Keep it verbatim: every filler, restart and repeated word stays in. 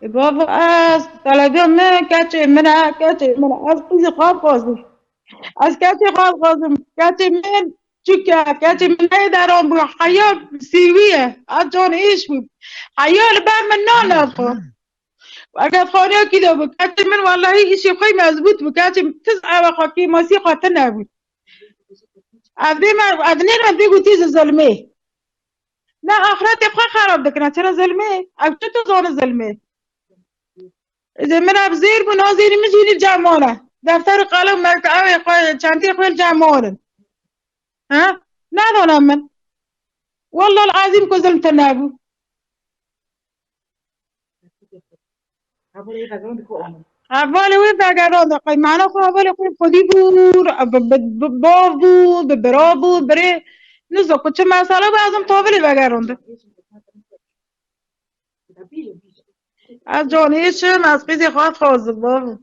Ê bavo, ez telebîya min, keçê min e, keçê min e. Ez qîzê xwe dixwazim. Ez keçê xwe dixwazim. Keçê min çûk e, keçê min neyê deran bû. Heya sêwî ye. Ez can êş bû. Heya li ber min nane xwe. Eger xaniyekî de bû, keçê min wellahî îşê xwe mezbût bû. Keçê min tiz ewe xwe kêmasî xwe tine bû. Ev dê me, ev nêne vê gotî ji zilmê. Ne axretê xwe xerab dikine. Çira zilmê? Ev çi tu zane zilmê? Êdî min ev zêr bû, nazêrî min jî li cem wan e. Defter û qelem me, ew ê xwe, çentê xwe li cem wan in. Ha? Nedane min. Wallah el-azîm ku zilm tune bû. Hevalê wê vegerand, qey mana xwe hevalê xwe xwedî bû, bi, bi, bi bav bû, bi bira bû, birê. Nizo ku çi mesele bû, ez im tavilê vegerand. Ez canê çim, ez qîzê xwe dixwazim, bavo.